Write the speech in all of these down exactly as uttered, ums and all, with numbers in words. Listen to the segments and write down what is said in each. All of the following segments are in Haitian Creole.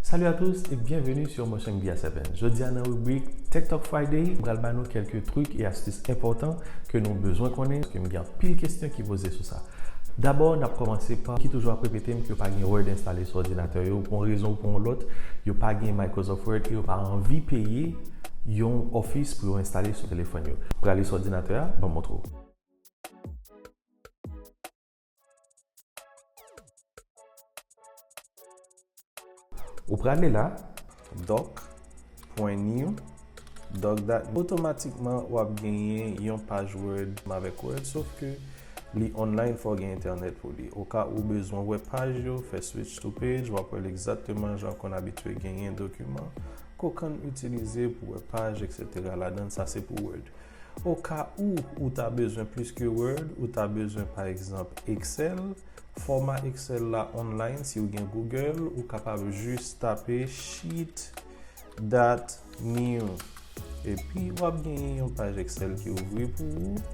Salut à tous et bienvenue sur Motion Gear seven. Jodi a nan ribrik Tech Talk Friday, m pral ba nou kèlke trik e astis enpòtan ke nou bezwen konnen, paske m gen anpil kesyon ki poze sou sa. Dabò, n ap kòmanse pa ki toujou ap repete m ke yo pa gen Word enstale sou òdinatè yo, pou yon rezon ou pou yon lòt, yo pa gen Microsoft Word e yo pa anvi peye yon Office pou yo enstale sou telefòn yo. Prale sou òdinatè a, ban m montre w. Ou prale la, doc pwen new, doc dot new. Otomatikman, w ap genyen yon paj Word avèk Word, sof ke li online, fò w gen entènèt pou li. Oka ou bezwen wè paj yo, fè switch to page, w ap wè l egzakteman jan w konn abitye genyen dokiman ke w konn itilize pou wè paj, et cetera. Ladan l, sa se pou Word. Oka ou, ou ta bezwen plis ke Word, ou ta bezwen, pa egzanp, Excel, fòma Excel la online, si w gen Google, ou kapab jis tape sheet dot new. Epi, w ap genyen yon paj Excel ki ouvri pou ou,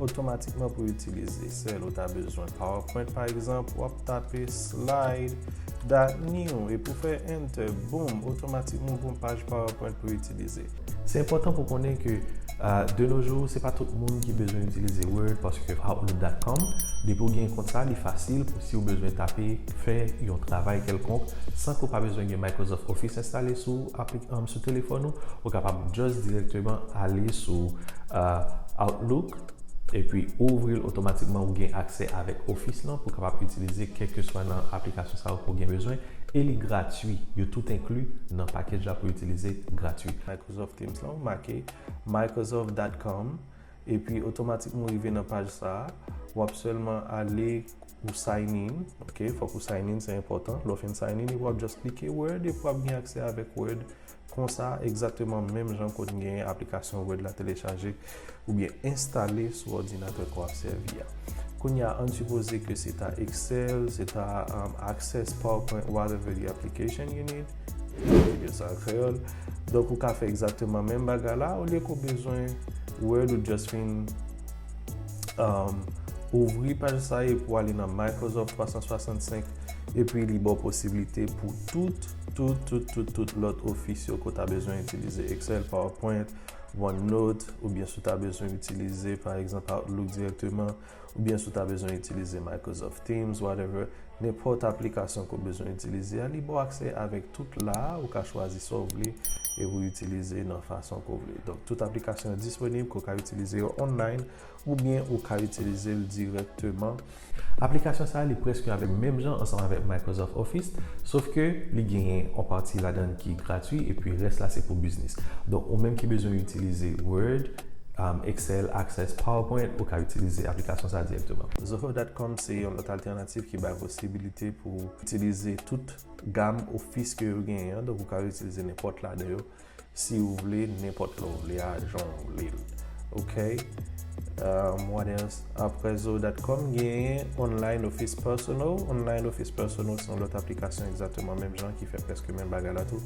otomatikman pou w itilize Excel. Ou ta bezwen PowerPoint, pa egzanp, w ap tape slide dot new. Epi w fè enter, boom, otomatikman w gen yon paj PowerPoint pou w itilize. Se enpòtan pou w konnen ke, ah, de nos jours, se pa tout moun ki bezwen itilize Word, paske Outlook dot com, depi w gen kont sa, li fasil pou si w bezwen tape, fè yon travay kèlkonk, san ke w pa bezwen gen Microsoft Office enstale sou apli-, um, sou telefòn ou, ou kapab just dirèkteman ale sou, ah, Outlook, epi ouvri l otomatikman, ou gen aksè avèk Office lan pou w kapab itilize kèlkeswa nan aplikasyon sa yo ke w gen bezwen, e li gratui. Yo tout enkli nan package la pou itilize, gratui. Microsoft Teams lan, ou make Microsoft dot com, epi otomatikman ou rive nan paj sa a, w ap sèlman ale ou sign in, ok? Fòk ou sign in, se enpòtan. Lè w fin sign in, epi w ap just klike Word, epi w ap gen aksè avèk Word konsa, egzakteman menm jan ke w t gen aplikasyon Word la telechaje oubyen enstale sou òdinatè ke w ap sèvi a. Kounye a, ann sipoze ke se ta Excel, se ta, um, Access, PowerPoint, whatever the application you need. Mwen di sa an kreyòl. Donk, ou ka fè egzakteman menm bagay la, olye ke w bezwen Word, ou just fin, um, ouvri paj sa epi w ale nan Microsoft twa san swasannsenk, epi li ba w posiblite pou tout, tout, tout, tout, tout lòt ofis yo ke w ta bezwen itilize, Excel, PowerPoint, OneNote, oubyen si w ta bezwen itilize, pa egzanp, Outlook dirèkteman, oubyen si w ta bezwen itilize Microsoft Teams, whatever, nenpòt aplikasyon ke w bezwen itilize a, li ba w aksè avèk tout la a, ou ka chwazi sa w vle e pou w itilize nan fason ke w vle. Donk, tout aplikasyon yo disponib ke w ka itilize yo online, oubyen ou ka itilize l dirèkteman. Aplikasyon sa a, li prèske avèk menm jan ansanm avèk Microsoft Office, sof ke li genyen yon pati ladan l ki gratui, epi rès la se pou biznis. Donk, ou menm ki bezwen itilize Word, um, Excel, Access, PowerPoint, ou ka itilize aplikasyon sa a dirèkteman. Zoho dot com se yon lòt altènativ ki bay posibilite pou w itilize tout gam Office ke yo genyen an. Donk, ou ka itilize nenpòt ladan yo. Si w vle, nenpòt lè w vle a, jan w vle l. Ok? Um, what else? Apre zoho dot com, genyen Online Office Personal. Online Office Personal se yon lòt aplikasyon egzakteman menm jan ki fè prèske menm bagay la tou,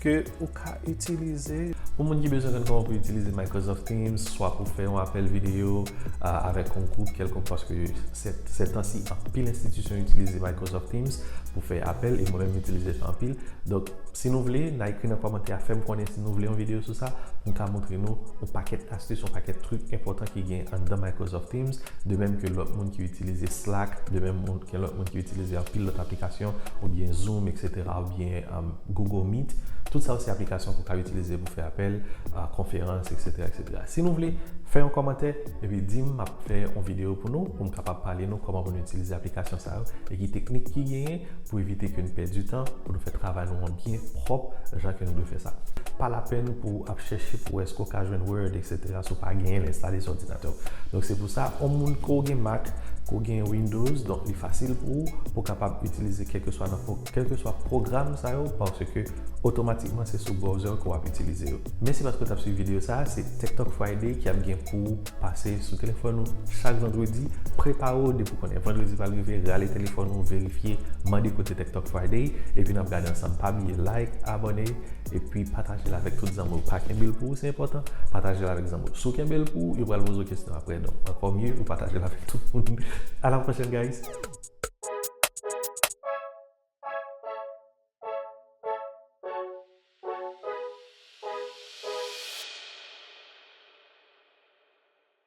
ke ou ka itilize. Pou moun ki bezwen konn kòman pou itilize Microsoft Teams, swa pou fè yon apèl videyo, a, avèk yon gwoup kèlkonk, paske sè, sè tan si, anpil enstitisyon itilize Microsoft Teams pou fè apèl, e mwen menm, m itilize sa anpil. Donk, si nou vle, n a ekri nan kòmantè a, fè m konnen si nou vle yon videyo sou sa, pou m ka montre nou yon pakèt astis, yon pakèt trik enpòtan ki gen anndan Microsoft Teams, de menm ke lòt moun ki itilize Slack, de menm moun, ke lòt moun ki itilize anpil lòt aplikasyon, oubyen Zoom, et cetera, oubyen, um, Google Meet. Tout sa yo se aplikasyon ke w ka itilize pou fè apèl, a, konferans, et cetera, et cetera. Si nou vle, fè yon kòmantè, epi di m, m ap fè yon videyo pou nou, pou m kapab pale nou kòman pou nou itilize aplikasyon sa yo, e ki teknik ki genyen, pou evite ke n pèdi tan, pou nou fè travay nou an byen pwòp, jan ke nou dwe fè sa. Pa lapèn pou w ap chèche pou wè èske w ka jwenn Word, et cetera, si w pa genyen l enstale sou òdinatè w. Donk, se pou sa, yon moun ke w gen Mac, ke w gen Windows, donk, li fasil pou ou, pou w kapab itilize kèlkeswa nan pwo-, kèlkeswa pwogram sa yo, paske otomatikman, se sou browser ke w ap itilize yo. Mèsi paske w t ap swiv videyo sa a, se Tech Talk Friday ki ap gen pou ou pase sou telefòn ou chak vandredi. Prepare w depi w konnen vandredi pral rive, rale telefòn ou, verifye, mande kote Tech Talk Friday, epi n ap gade ansanm. Pa bliye like, abòne, epi pataje l avèk tout zanmi w. Pa kenbe l pou ou, se enpòtan. Pataje l avèk zanmi w. Si w kenbe l pou ou, yo pral poze w kesyon apre. Donk, ankò mye, ou pataje l avèk tout moun. À la prochaine, guys!